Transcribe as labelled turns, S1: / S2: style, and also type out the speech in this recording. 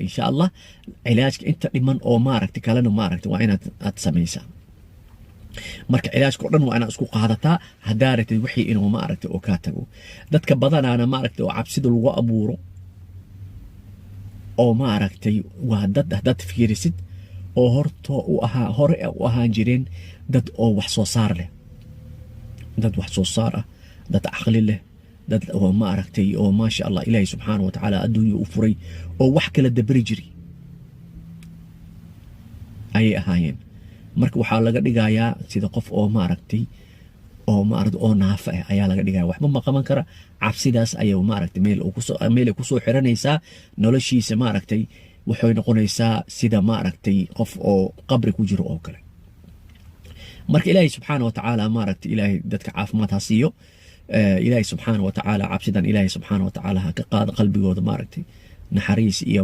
S1: Insha Allah cilaajka inta dhiman oo maaragtay kalena maaragtay waa inaad aad samaysaa. Marka cilaajka o dhan waa inaad isku qaadataa haddaa rabtid wixii inuu maaragtay oo kaa tago. Dadka badanaana maaragtay oo cabsida lagu abuuro oo maaragtay waa dad haddaad fiirisid oo horto u ahaa hore u ahaan jireen dad oo wax soo saar leh, dad wax soo saar ah, dad caqli leh, dad oo maaragtay oo maasha Allah Ilaahay subxaana wa tacaala adduunya u furay oo wax kala dabari jiray ayay ahaayeen. Marka waxaa laga dhigayaa sida qof oo maaragtay oo maaragtay oo naafa ah ayaa laga dhigaya, waxba ma qaban kara. Cabsidaas ayay maaragtay meel kusoo meelay kusoo xiranaysaa noloshiisa. Maaragtay waxay noqonaysaa sida maaragtay qof oo qabri ku jiro oo kale. Marka Ilaahay subxaana wa tacaala maaragtay Ilaahay dadka caafimaad ha siiyo. Ilaahay subxaana wa tacaala cabsidan Ilaahay subxaana wa tacaala ha ka qaado qalbigooda, maaragtay naxariis iyo